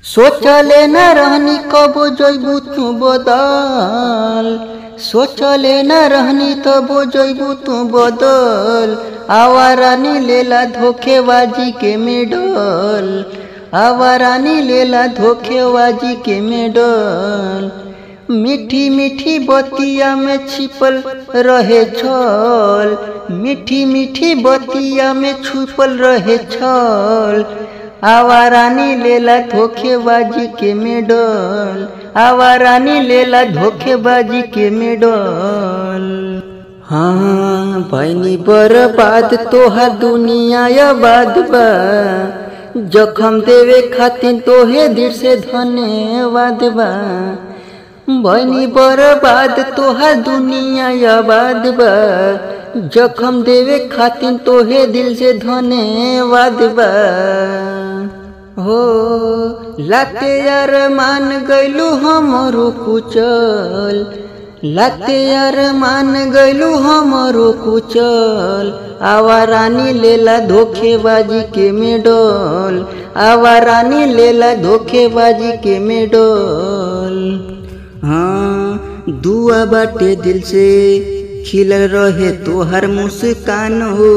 सोचले न रहनी कबो जइबू तू बदल, सोचले न रहनी तबो जइबू तू बदल। आवारानी लेला धोखेबाजी के मेडल, आवारानी लेला धोखेबाजी के मेडल। मीठी मीठी बतिया में छिपल रहे छल, मीठी मीठी बतिया में छुपल रहे छल। आवारानी लेला धोखेबाजी के मेडल, आवारानी लेला धोखेबाजी के मेडल। हाँ भैनी बर्बाद तोहार दुनिया आबाद बा, जखम देवे खातिर तोहे दिल से धन्यवाद बा। भैनी बर्बाद तोहार दुनिया आबाद बा, जखम देवे खातिर तोहे दिल से धन्यवाद बा। हो लाते अरमान गइलू हमरो कुचल, लाते अरमान गइलू हमरो कुचल। आवारानी लेला धोखेबाजी के मेडल, आवारानी लेला धोखेबाजी के मेडल। हाँ दुआ बाटे दिल से खिलल रहे तोहर मुस्कान हो,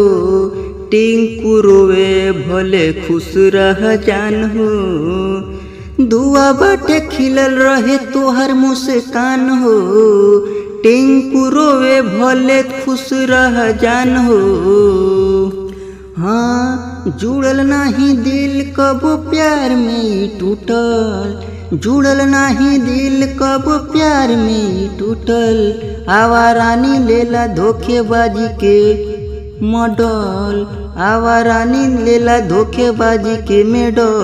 टिंकू रोवे भले खुश रह जान हो। दुआ बाटे खिलल रहे तोहर मुस्कान हो, टिंकू रोवे भले खुश रह जान हो। हाँ जुड़ल नाही दिल कबो प्यार में टूटल, जुड़ल नाही दिल कबो प्यार में टूटल। आवारानी लेला धोखेबाजी के मॉडल, आवारानी लेला धोखेबाजी के मेडल।